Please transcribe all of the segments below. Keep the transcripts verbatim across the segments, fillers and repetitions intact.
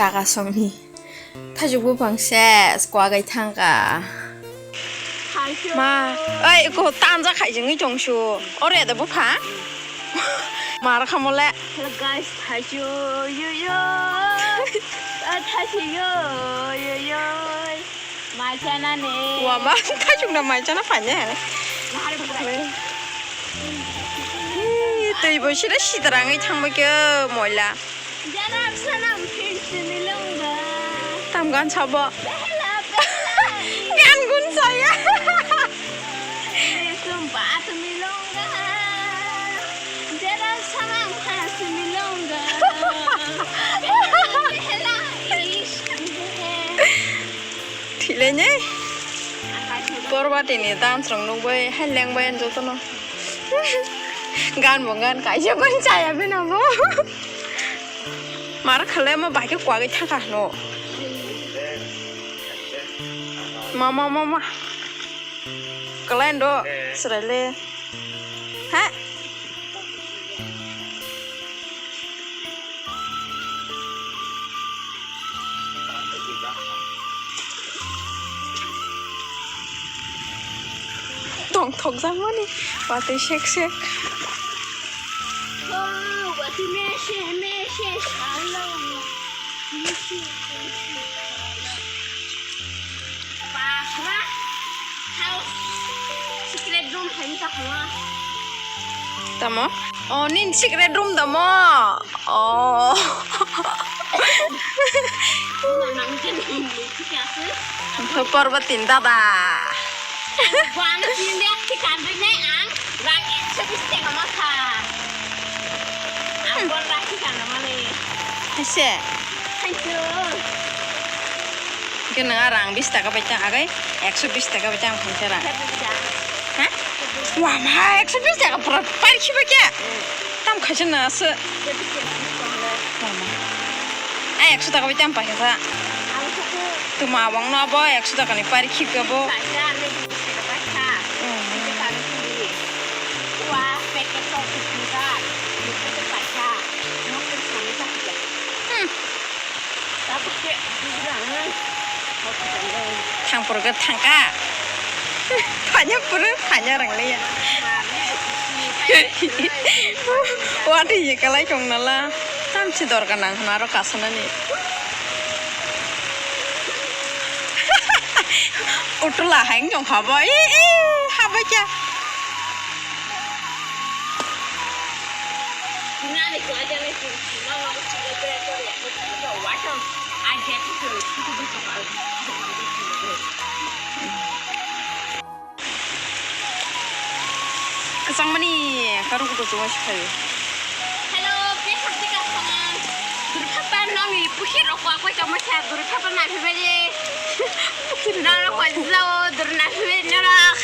Kaka songni. Thaichuk buphang ses kwagwi thangkha. Ma, oi, ko tanja khaijingwi tongsu. Ore da bupha. Mar khamole. Hello guys, thaichuk yo yo. Ah, thaichuk yo yo yo. Mai chanani. Wa ma, thaichuk na mai chana phanya. Ih, twi bo sida sidarangwi thangbai khe moila. Jara sanam phin sini longga. Tam gan sabo. Behla, behla. Gan gun saya. Sumba sini longga. Jara sanam phin sini longga. Behla, behla, ish, behla. Thilene. Porbati ni dance rok nukbai, hai lengbai jotono. Gan bo gan, kaisa bai chaya bina bo. Mar khale mo bai khe kwagwi thangkha hwno. Mama, mama. Kalai ndo, srale. Ha? Tongthokjakmani watwi sek sek. Oh, watwi mese mese salong. Mese mese salong. Basra. House. Secret room hai wngkha hwnma. Tamo? Oh, nini secret room tamo? Oh. Wngkha Parvati ni dada. Buang sini dia tikar dene ang rang ekso bis taka masa. Ang buang rang tikar namani. Haise? Thank you. Hwnkhe nwng a rang bis taka bai tang, agai ekso bis taka bai tang phaisa rang. Ha? Wama, ekso bis taka pura parikhi bai khe? Tam khaisa na aswk. Wama. A ekso taka bai tang phaisa. Tuma abang no abo ekso taka ni parikhi khe bo. Hmm. Thang puruk thangka. Phanya puruk, phanya rang liya. Wati ye kalai kong nala. Tamsi dorga nang hana aro kasanani. Utula haing jong habo. I, i, habai kya. Kwchangmani karu kudu chuma sikhayo. Hello, besi thika sama. Durkhapa nongni pusi rokwa koi kama kya durkhapa na phibali. Nang rokwa jao durna phibali nang.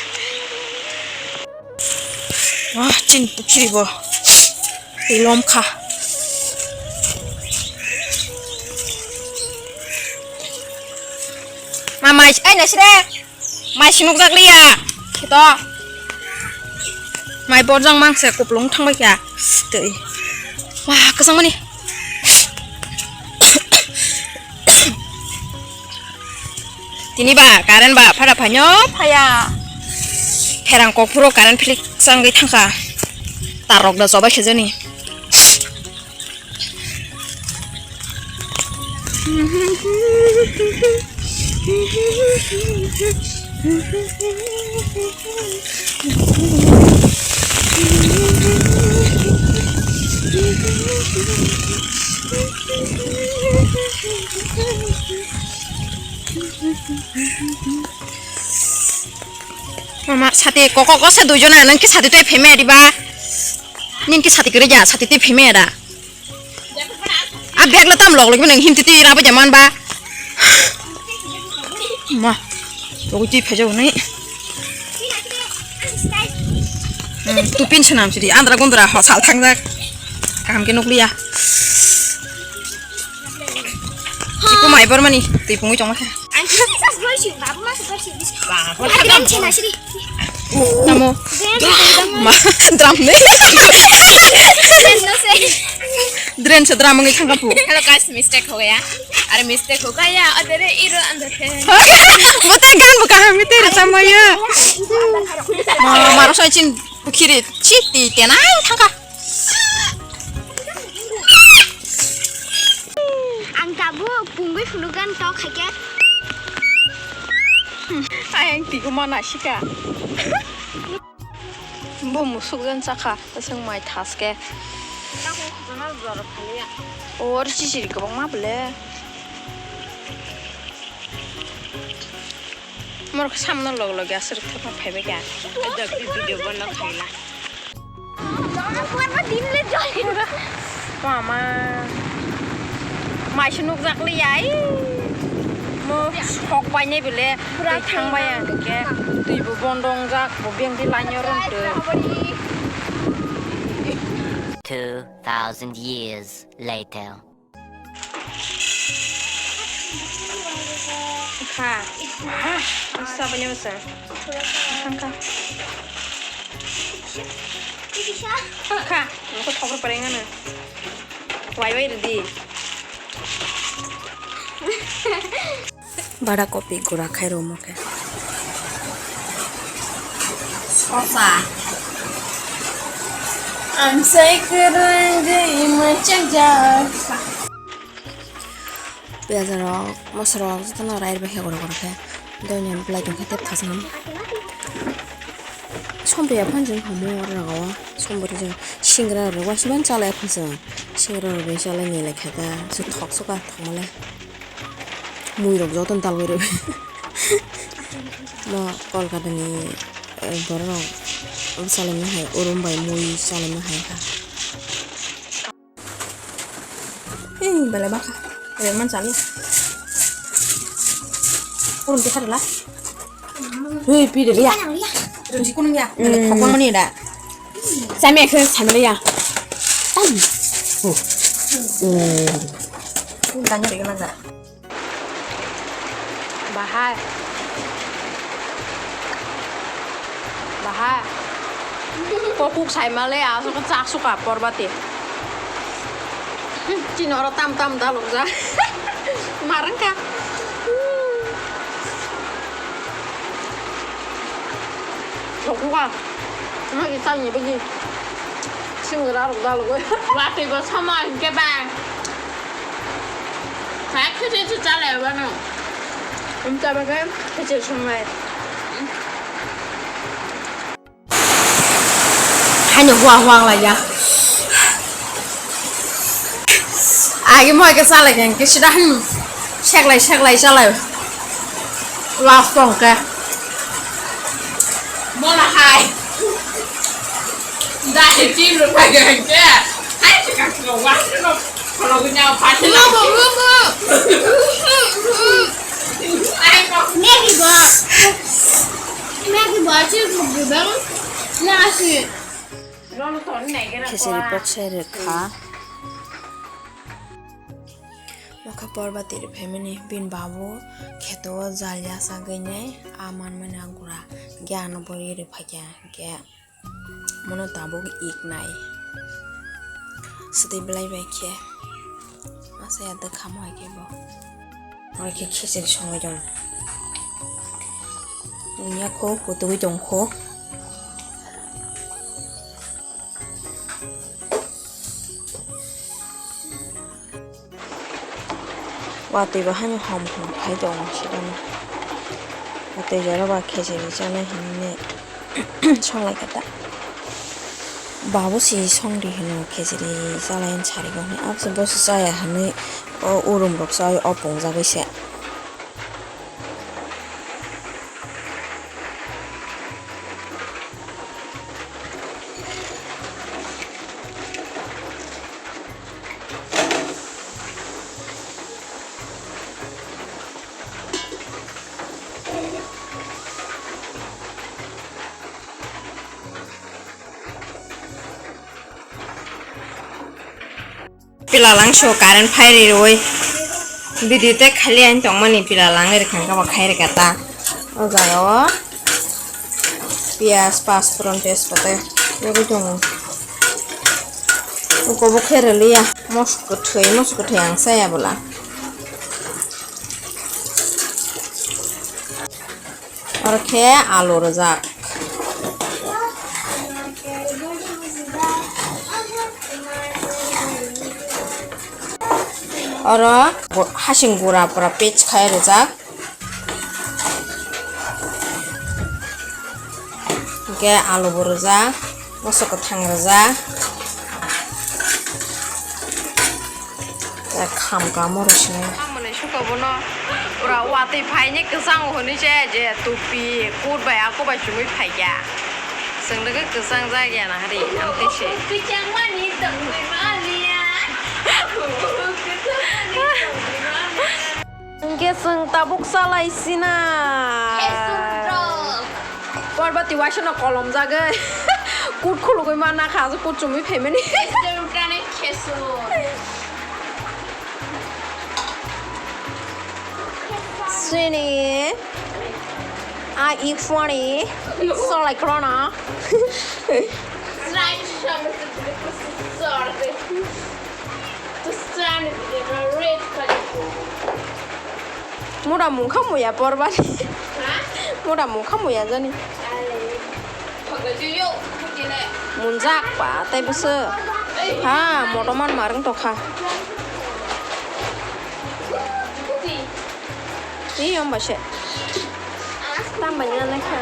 Wah, chin pukhiri bo. Ilom kha. Ma mai, ai, nasire. Mai sinuk jak liya. Kito. Mai borjang mangse kuplung thangbai kha. Tei. Wah, kwchangmani. Tini ba current ba phara phaino phaya. Pherang kok phuru current philik changwi thangkha. Tar rok da chobai khejani. Mama, sati koko kosa duijona, nang ki sati tei pheme diba? Nin ki sati kere ja, sati tei pheme da. A bag la tam log log nang him titi rabo jaman ba. Ma. Logo ti phejo ni. Hmm, tu pin sunam sidi andra gondra ho sal thang jak. Kaham ke nukliya. Iku mai bor mani tui pungui chong ma kha. Ang kisa sas goi si, babu ma sas goi si. Ba, ho ta dam. Tamo. Ma, dam ne. Dam no se. Drain se dramang thangka pu. Hello guys, mistake ho gaya. Are mistake ho gaya. Adere iro andar the. Bote gan bo kaham mite rachamayo. Ma maro sai chin bukhiri chiti tenai thangka. Ang tabuk pungwi phunukgan tok khaikhe. Ayang tigo mana sika. Bo musuk jan chakha, tasang mai thaske. Or chichiri kwbangma bole. Mor samno log log aswk thokma phaibai kha. Video bono khaila. Mama. Mai se nukjak liya, ai. Mo sok bai ne bile. Pura twi thang bai ang ke. Twi bo bondo wngjak, bo beng di lainyo rom twi. Two thousand years later. Kha. Sa bani basa. Thangka. Kha. Nokho thopor pareng ano. Wai wai ridi. Bada kopi gura khai rw mo khe. Sosa. Ang sai kwrwng de ima chajak. Piyaj rok, moso rok jotono rai bai khe gura gura khe. Doini belai tong khe tep thasnam. Somboya phan jeng hamo oro jaga o. Sombori jeng singra rok waisa ban chalai phan jeng. Singra rok bai chalai ni lai khe da. Su thok suka thok male. Mui rok joto dalbai rw. Mo Kolkata ni, eh, borok rok bwsalaimani hai urum bai mui salaimani hai kha. Hei, belai bakha. Belai man sali. Urum tikha rwla. Hei, pi rwya. Rwji kunung ya. Belai khokma mani da. Sami ekhe sami ya. Tam. Hmm. Tanya rwgena da. Bahai. Bahai. Kokuk saimale aswk chak suka porbati. Hmm, chini oro tam tam dalukjak. Marangka. Kokuk a. Magi tamni bagi. Singra rok dalugoi. Watwi bo sama hinkhe ba. Hai khisi si chalai bano. Umta baga khisi sumai. Haino hua hua lai ya. Agi mo ke chalai kan ke sida hmm. Seklai seklai chalai. Last tong ke. Mola hai. Dai tim ro pai gan ke. Hai se ka ko wa no. Ko lo nya pa ti lo. Mo mo mo. Ai ko. Maggie ba. Maggie ba chi ko bang. Na si. Kheseri boksai rwkha. Nokha porbati rwphaimani bini babu kheto o jal ya sagwi nai a manmani a gura hwnkhe ano bo ri rwphaikha hwnkhe mono tabuk iknai swtwi bwlai bai khe masa ya dwkhamo hai khe bo. Oro khe khichiri songwi tong. Wngya kho, kutugwi tong kho. Watwi bo haino hom hom khai tongo siboni. Watwi jora ba khichiri chanai hinwi songlai khe ta. Babu si songdi hino khichiri chalai sarigo hwnwi. Aboni bosi chaya hwnwi o urum rok chaui o pungjagwi se. Pilalang so current phai ri roi. Video tei khali ani tongmani pilalang ri khangka bo khai rika ta. O jaga o piyaj, pasforon, tejpata yogwi tongo. Uko bo khe rwliya, mosok kwthwi, mosok kwthwi ang chaya bwla. Oro khe alu rwjak. Oro hasing gura pura paste khai rwjak. Hwnkhe alu bo rwjak, mosok kwthang rwjak. Tei kham kamo rw sini. Ang mwnwi suka bono pura watwi phaini kwchang hwnwi se je tupi kut bai ako bai chumui phaikha. Chwng nokhe kwchang jak ya nahari, ang tei se. Kwchang mani tongwi maliya. Kwchang mani tongwi maliya. Hwnkhe chwng tabuk chalai sina. Khesur rok. Porbati waisa no kolom jagwi. Kut khulugwi mana kha, kut chumui phaimani. Khesur kane khesur. Sini. A iphone. Chalai khorokno. Srai shamasa sor. Mura mungkha muya porbani. Mura mungkha muya jani. Munjak pa tei bwswk. Ha, motoman marwng tokha. Tei yom ba se. Tam bai nang kha.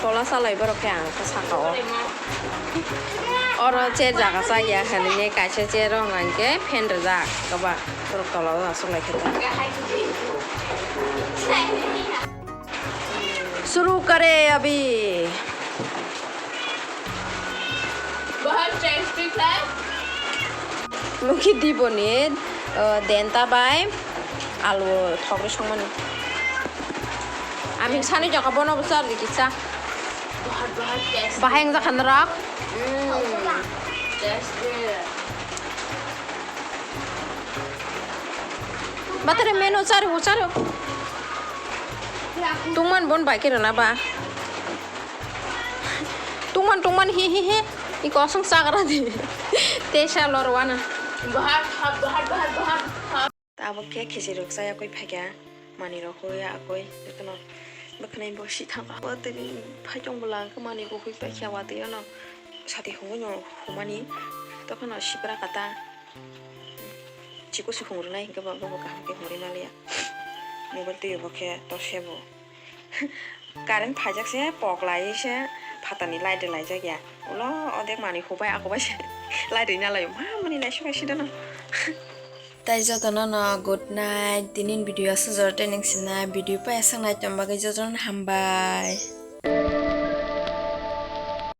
Tola salai borok khe ang khe saka o. Oro chair jaga chaya hinwi kaisa chair o hwnka hinkhe fan rwjak kwbang borok tola o aswk lai khe ta. Shuru kare abhi. Bahar tasty tha. Mukhi diboni, uh, denta bai alu thokri songmani. Ami sani jaka bono bwsa rikisa. Bahar, bahar tasty. Bahai wngjakha norok. Mm. Tasty. Batari menu chari uchari. Tungman bon bai khe rwna ba. Tungman tungman hi hi hi. I kosong chagra di. Tesa lorwana. Bahar, bahar, bahar, bahar. Abo khe khichi rwk chaya koi phaikha. Mani rok hoi ya koi. Jotono bwkhanai bo si thang. Abo tini phai tong bwla khe mani bo hoi paikha watwi ano. Sati hungwi no humani. Tokhano sipra kata. Chikon se hung rwnai hinkhe bo, bo kaham khe hung rwna liya. Mobile twi bo khe to sebo. Current phaijak se pok lai se phatani light rwlaijak ya. Ulo odek mani hubai akobai se light rwna lai ma mani lai sukai sida no. Tai jotono no good night. Tinin video aswk jora tei ning sinai video pai aswk nai tong bagwi jotono hambai.